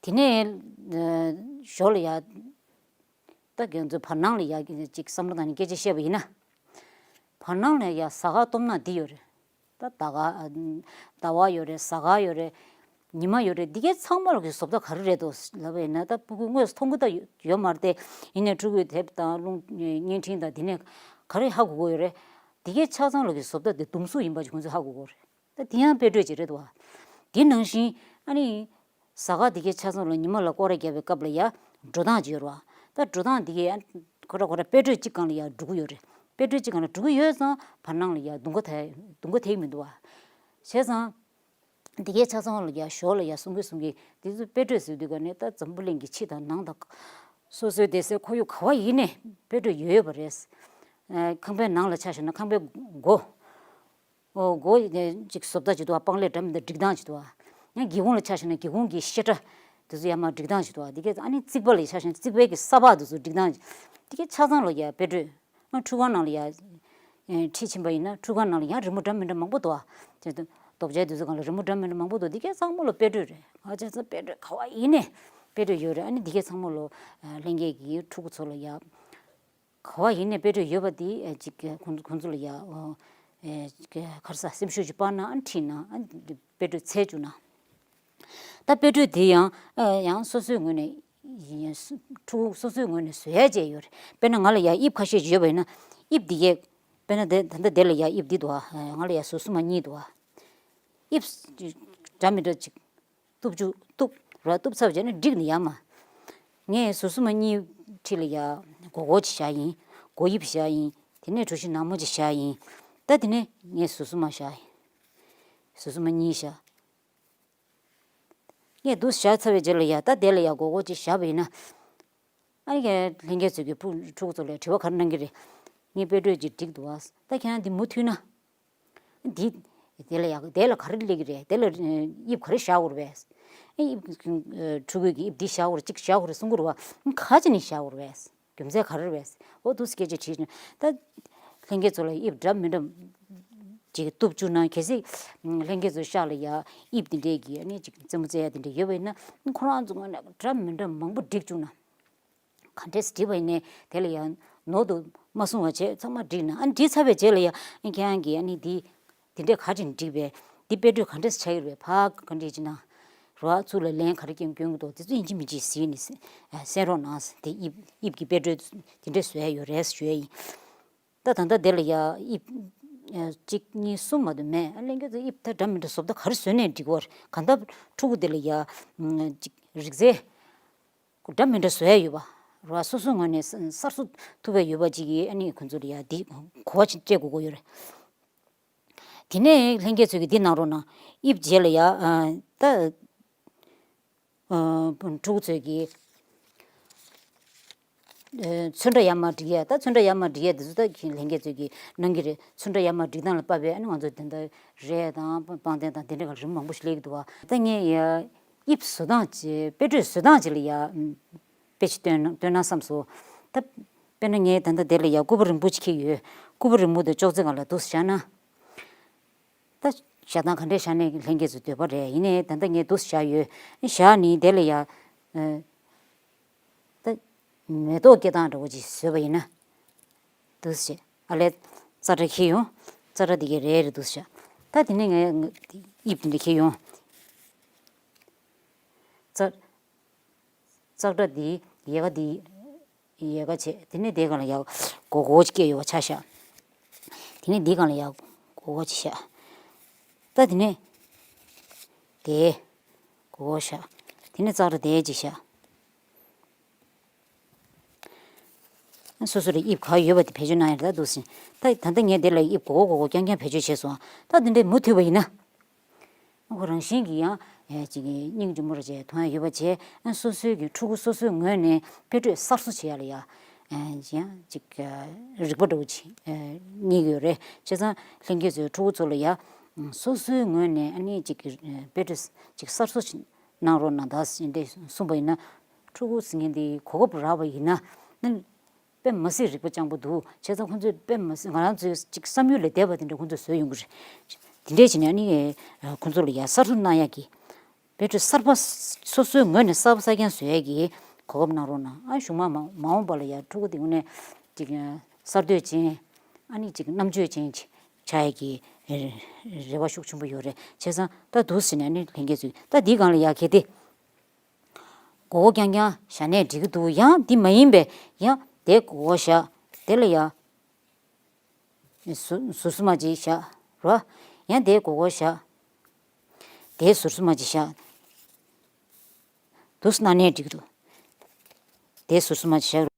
དེ་ནས་ཞོར་ལ་ཡ། ད་ཁྱེད་ཚོ་བར་སྣང་ལ་ཡ་ཅིག་བསམ་བློ་བཏང་ནས་སྐད་ཆ་བཤད་པ་ཡིན་ན། བར་སྣང་ལ་ཡ་ཟ་ཁང་སྟོབས་ན་འདི་ཡོད་རེད། ད་ཟླ་ག་ཟླ་བ་ཡོད་རེད། གཟའ་སྐར་ཡོད་རེད། ཉི་མ་ཡོད་རེད། འདི་གའི་ཚང་མ་ལ་གི་བཟོ་ལྟ་ག་རེ་རེད་འདུག་ལབ་པ་ཡིན་ན། ད་ཕྲུ་གུ་དངོས་སུ་མཐོང་གི་ད་ཡོད་མ་རེད་དེ། ཡིན་ནའི་ཕྲུ་གུའི་དེབ་དང་རླུང་བརྙན་འཕྲིན་དང་འདི་ནས་ག་རེ་ཧ་གོ་གི་ཡོད་རེད། འདི་གའི་ཆ་ཚང་ལ་གི་བཟོ་ལྟ་དེ་ཟླུམ་གཟུགས་ཡིན་པ་ཅིག་ཁོང་ཚོས་ཧ་གོ་གི་ཡོད་རེད། ད་དེ་ཡང་དཔེ་སྤྲོད་ཅིག་རེད་འདུག་བ། དེ་ནང་བཞིན་ཨ་ནི། གཟའ་སྐར་དེ་གའི་ཆ་ཚང་ལ་ཉི་མ་ལ་སྐོར་ར་བརྒྱབ་པའི་སྐབས་ལ་ཡ་འགྲོ་སྟངས་ཅིག་ཡོད་རེད་བ། ད་འགྲོ་སྟངས་དེ་གའི་ཁོ་ར་ཁོ་ར་དཔེ་སྤྲོད་གཅིག་སྒང་ལ་ཡ་འགྲོ་གི་ཡོད་རེད། དཔེ་སྤྲོད་གཅིག་སྒང་ལ་འགྲོ་གི་ཡོད་ཙང་བར་སྣང་ལ་ཡ་དུང་ག་ཐལ་དུང་ག་ཐལ་གྱི་མི་འདུག་བ། བྱས་ཙང་། དེ་གའི་ཆ་ཚང་ལ་ཡ་ཞོར་ལ་ཡ་གསུང་གི་གསུང་གི་དེ་ཚོ་དཔེ་སྤྲོད་ཟེར་དུས་ག་ནས་ད་འཛམ་བུ་གླིང་གི་ཕྱི་དང་ནང་དང་། སོ་སོའི་བསྡད་སའི་ཁོར་ཡུག་ག་བ་ཡིན་ནས་དཔེ་སྤྲོད་ཡོད་ཡོད་པ་རེད། ཁང་པའི་ནང་ལ་ཆ་བཞག་ན་ཁང་པའི་སྒོ། ཨོ་སྒོ་ཅིག་བཟོ་ལྟ་ཅིག་འདུག་བ། པང་ལེབ་འདྲ་མི་འདྲ་སྒྲིག་སྟངས་ཅིག་འདུག་བ། ཡང་སྒེའུ་ཁུང་ལ་ཆ་བཞག་ན་སྒེའུ་ཁུང་གི་ཤེལ་སྒྲ་དེ་ཚོ་ཡར་མར་སྒྲིག་སྟངས་ཅིག་འདུག་བ། འདི་གས་ཨ་ནི་རྩིག་པ་ལ་ཆ་བཞག་ན་རྩིག་པའི་གི་ས་ཕག་དེ་ཚོ་སྒྲིག་སྟངས་ཅིག་འདི་གས་ཆ་ཚང་ལ་ཡ་དཔེ་སྤྲོད། ཨ་ཁྲུས་ཁང་ནང་ལ་ཡ་ཁྲིད་ཕྱིན་པ་ཡིན་ན་ཁྲུས་ཁང་ནང་ལ་ཡང་རི་མོ་འདྲ་མི་འདྲ་མང་པོ་འདུག་བ། ཅེས་ལྡོག་ཆས་དེ་ཚོ་སྒང་ལ་རི་མོ་འདྲ་མི་འདྲ་མང་པོ་འདུག་འདི་གས་ཚང་མ་ལ་དཔེ་སྤྲོད་རེད། ཨ་ཅག་ཚང་དཔེ་སྤྲོད་ག་བ་ཡིན་ནས་དཔེ་སྤྲོད་ཡོད་རེད། ཨ་ནི་འདི་གས་ཚང་མ་ལ་ལྷན་རྒྱས་ཀྱི་ཕྲུ་གུ་ཚོ་ལ་ཡ། ག་བ་ཡིན་ནས་དཔེ་སྤྲོད་ཡོད་པ་དེ་ཨ་ཅིག་ཁོང་ཁོང་ཚོ་ལ་ཡ་ཨ་ཅིག་ག་རེ་ཟ་སེམས་ཤུགས་ཅིག་སྤར་ན་ཨ་ཁྲིད་ན་ཨ་དཔེ་སྤྲོད་འཚོལ་བཅུག་ན། ད་དཔེ་སྤྲོད་དེ་ཡང་ཨ་ཡང་སོ་སོའི་ངོས་ནས་ཡིན་ཕྲུ་གུ་སོ་སོའི་ངོས་ནས་བཟོ་ཡ་བཅས་ཡོད་རེད། དཔེར་ན་ང་ལ་ཡ་དབྱིབས་ཁ་ཤས་ཅིག་ཡོད་པ་ཡིན་ན་དབྱིབས་འདི་གས་དཔེར་ན་དེ་ད་ལྟ་དེ་ལ་ཡ་དབྱིབས་འདི་འདུག་ཨ། ང་ལ་ཡ་ཟུར་གསུམ་མ་གཉིས་འདུག་ཨ། དབྱིབས་འདྲ་མི་འདྲ་ཅིག་གཏུབ་བཅུག་གཏུབ་ར་གཏུབ་ཚར་བྱས་ན་འགྲིག་ནི་ཡ་མ། ངས་ཟུར་གསུམ་མ་གཉིས་འཁྲིས་ལ་ཡ་སྒོར་སྒོར་ཅིག་བཞག་ཡིན། སྒོར་དབྱིབས་བཞག་ཡིན། དེ་ནས་གྲུ་བཞི་ནག་མོ་ཅིག་བཞག་ཡིན། ད་དེ་ནས་ངས་ཟུར་གསུམ་མ་བཞག་ཡིན། ཟུར་གསུམ་མ་གཉིས་བཞག་ངས་འདུག་བཞག་ཚར་བའི་རྗེས་ལ་ཡ་ད་དེ་ལ་ཡ་སྒོར་སྒོར་ཅིག་བཞག་པ་ཡིན་ན། ཨ་ནི་ལྷན་རྒྱས་ཚོས་ཀྱི་ཕྲུ་ཕྲུ་གུ་ཚོ་ལ་དྲི་བ་ག་རེ་གནང་གི་རེད། ངས་དཔེ་སྤྲོད་ཅིག་བསྒྲིགས་འདུག་ཨ། ད་ཁྱེད་རང་འདི་མུ་མཐུད་ན། འདི། དེ་ལ་ཡག་དེ་ལ་ག་རེ་སླེབས་ཀྱི་རེད། དེ་ལ་དབྱིབས་ག་རེ་བཞག་དགོས་རེད་པས། དབྱིབས། ཕྲུ་གུ་གི་དབྱིབས་འདི་བཞག་དགོས་རེད་གཅིག་བཞག་དགོས་རེད་གསུང་གི་རེད་བ། ག་ཅི་ནས་བཞག་དགོས་རེད་པས། རྒྱུ་མཚན་ག་རེ་རེད་པས། འོ་འདུག་སེ་སྐད་ཆ་དྲིས་ནས་ད། ལྷན་རྒྱས་ཚོ་ལ་དབྱིབས་འདྲ་མི་འདྲ། ཅིག་གཏུབ་བཅུག་ན་གལ་སྲིད། ལྷན་རྒྱས་ཚོ་ཤག་ལ་ཡ་དབྱིབས་དེ་འདྲས་ཀྱི་ཨ་ནི་ཅིག་རྩེད་མོ་རྩེ་ཡ་དེ་འདྲས་ཡོད་པ་ཡིན་ན་ཁོ་རང་ཚོ་ངོས་ནས་འདྲ་མི་འདྲ་མང་པོ་བསྒྲིགས་བཅུག་ན། ག་འདྲས་བསྒྲིགས་པ་ཡིན་ནའི་དེ་ལ་ཡང་ནོར་དུ་མ་སོང་བ་བྱས་ཚང་མ་བསྒྲིགས་ན་ཨ་ནི་བསྒྲིགས་ཚར་བའི་རྗེས་ལ་ཡང་ཨ་ཁྱེད་རང་གིས་ཨ་ནི་འདི་འདི་འདྲས་ག་ཅིག་བསྒྲིགས་པས་འདི་དཔེ་སྤྲོད་ག་འདྲས་ཆགས་ཀྱི་རེད་ཕ་ག་འདྲས་ཅིག་ན་རོ་ཨ་ཚུར་ལ་ལན་ག་རེ་སྐྱོན་སྐྱོན་གྱི་འདུག་དེ་ཚོ་ཡིན་གཅིག་མིན་གཅིག་གཟིགས་ནས་གསན་རོགས་གནང་དེ་དབྱིབས་དབྱིབས་ཀྱི་དཔེ་སྤྲོད་དེ་འདྲས་བཟོ་ཡ་ཡོད་རེད་ཞུ་ཡ་ཡིན། ད་ད་ལྟ་དེ་ལ་ཡ་དབྱིབས་གཅིག་གཉིས་གསུམ་མ་གཏོགས་མེད། ཨ་ལྷན་རྒྱས་ཚོ་དབྱིབས་ད་འདྲ་མི་འདྲ་བཟོ་ལྟ་ག་རེ་བཟོས་ནས་འགྲིག་གི་རེད་གང་ལྟར་ཕྲུ་གུ་དེ་ལ་ཡ་གཅིག་རིག་རྩལ། འདྲ་མི་འདྲ་བཟོ་ཡ་ཡོད་པ། ར་སོ་སོའི་ངོས་ནས་གསར་བཟོ་ཐུབ་པ་ཡོད་པ་ཅིག་གིས་ཨ་ནི་ཁོ་ཚོ་ལ་ཡ་འདི་གོ་བ་ཅིག་སྤྲད་དགོས་ཀྱི་ཡོད་རེད། དེ་ནས་ལྷན་རྒྱས་ཚོས་ཀྱི་འདི་གནང་རོགས་གནང་། དབྱིབས་རྗེས་ལ་ཡ་ད་ཕྲུ་གུ་ཚོས་ཀྱི་ཚོན་ཁྲ་ཡར་མར་སྒྲིག་ཡ་ད་ཚོན་ཁྲ་ཡར་མར་སྒྲིག་ཡ་འདི་ཚོ་ད་ལྷན་རྒྱས་ཚོས་ཀྱི་གནང་གི་རེད། ཚོན་ཁྲ་ཡར་མར་སྒྲིག་སྟངས་ལ་དཔག་པའི་ཨ་ནི་ང་ཚོ་དེ་འདྲ་རས་དང་པང་གདན་དང་དེ་འདྲ་ག་རིམ་མང་པོ་ཞིག་སླེབས་ཀྱི་འདུག་བ། ད་ངས་ཡ། དབྱིབས་བཟོ་སྟངས་ཀྱི་དཔེ་སྤྲོད་བཟོ་སྟངས་ཀྱི་ལ་ཡ། དཔེ་ཆ་སྟོན་ན་སྟོན་ན་བསམ་སོང་། ད། དཔེར་ན་ངས་ད་ལྟ་དེ་ལ་ཡ་སྐུ་པར་རིང་པོ་ཅིག་འཁྱེར་ཡོད། སྐུ་པར་རིང་པོ་དེ་ཅོག་ཙེ་སྒང་ལ་འདུག་སེ་བཞག་ན། ད། བཞག་སྟངས་ག་འདྲས་བཞག་ནས་ལྷན་རྒྱས་ཚོའི་འདོད་པ་རེད། ཡིན་ནའི་ད་ལྟ་ངས་འདུག་སེ་བཞག་ཡོད། བཞག་ནི་དེ་ལ་ཡ། ད། མེ་ཏོག་སྐྱེ་སྟངས་འདྲ་བོ་ཅིག་བཟོས་པ་ཡིན་ན། འདུག་སེ་བྱས། ཨ་ལས། ཙག་སྒྲ་འཁྱེར་ཡོང་། ཙག་སྒྲ་འདི་གའི་རེ་རེ་འདུག་སེ་བྱས། ད་དེ་ནས་ངས་དབྱིབས་དེ་འདྲ་འཁྱེར་ཡོང་། ཙག་ཙག་སྒྲ་འདི་ཡལ་ག་འདི་ཡལ་ག་བྱས། དེ་ནས་དེའི་སྒང་ལ་ཡ་སྒོར་སྒོར་ཅིག་སྐྱེས་ཡོད་པ་ཆ་བཞག་དེ་ནས་འདིའི་སྒང་ལ་ཡ་སྒོར་སྒོར་ཅིག་བཞག་ད་དེ་ནས་དེ་སྒོར་སྒོར་བཞག་དེ་ནས་ཙག་སྒྲ་དེ་ཅིག་བཞག་སོ་སོ་ལ་དབྱིབས་ག་ཡོད་པ་དེ་བེད་སྤྱོད་གནང་ཡ་རེད་ད་འདུག་སེ། ད་ད་ལྟ་ངས་དེ་ལ་དབྱིབས་སྒོར་སྒོར་སྒོར་རྐྱང་རྐྱང་བེད་སྤྱོད་བྱས་སོང་། ད་དེ་འདྲའི་མུ་མཐུད་པ་ཡིན་ན། ཁོ་རང་བཞིན་གྱིས་ཡང་ཅིག་སྙིང་རྗེ་མོ་རེ་བྱས་མཐོང་ཡ་ཡོད་པ་བྱས། སོ་སོའི་གི་ཕྲུ་གུ་སོ་སོའི་ངོས་ནས་དཔེ་སྤྲོད་གསར་བཟོ་བྱེད་ཡ་ལ་ཡ། ཡང་ཅིག་རིག་པ་འདྲ་བོ་ཅིག་རྙེད་ཀྱི་ཡོད་རེད། བྱས་ཙང་ལྷན་རྒྱས་ཚོས་ཕྲུ་གུ་ཚོ་ལ་ཡ། སོ་སོའི་ངོས་ནས་ཨ་ནི་ཅིག་དཔེ་སྤྲོད་ཅིག་གསར་བཟོ་ཅིག་གནང་རོགས་གནང་དང་ཞེས་འདྲ་གསུངས་པ་ཡིན་ན། ཕྲུ་གུ་ཟེར་མཁན་དེ་གོ་སྐབས་རག་པ་ཡིན་ན། ཨ་ནི། དཔེ་མ་སྲིད་རིག་པ་སྤྱང་པོ་འདུག་བྱས་ཙང་ཁོང་ཚོས་དཔེ་མ་སྲིད་ང་རང་ཚོའི་ཅིག་བསམ་ཡུལ་ལས་འདས་པ་དེ་འདྲ་ཁོང་ཚོས་བཟོས་ཡོང་གི་རེད། དེ་འདྲས་བྱས་ནས་ཨ་ནི་ཁོང་ཚོ་ལ་ཡ་གསར་གཏོད་གནང་ཡག་གི་དཔེ་ཁྲིད་གསར་པ་སོ་སོའི་ངོས་ནས་གསར་པ་གསར་རྐྱང་བཟོ་ཡག་གི་གོ་སྐབས་གནང་རོགས་གནང་། ཨ་གཞུག་མ་མ་མ་འོངས་པ་ལ་ཡ་ཕྲུ་གུ་དེ་དངོས་གནས་ཅིག་གསར་གཏོད་ཅན་ཨ་ནི་ཅིག་རྣམ་དཔྱོད་ཅན་ཆགས་ཡག་གི་རེ་བ་ཤུགས་ཆེན་པོ་ཡོད་རེད། བྱས་ཙང་ད་འདུག་ཟེར་ནས་ཨ་ནི་ལྷན་རྒྱས་ཚོས་ད་འདིའི་སྒང་ལ་ཡ་གལ་ཏེ། མགོ་བོ་རྐྱང་རྐྱང་བཞག་ནས་འགྲིག་གི་འདུག་ཡང་འདི་མ་ཡིན་པའི་ཡང་དེ་མགོ་བོ་བཞག་དེ་ལ་ཡ་ཟུར་ཟུར་སུ་མ་ཅིག་བཞག་རོ། ཡང་དེ་མགོ་བོ་བཞག་དེ་ཟུར་སུ་མ་ཅིག་བཞག་འདུག་སེ་གནང་ནས་འགྲིག་གི་འདུག་དེ་ཟུར་སུ་མ་ཅིག་བཞག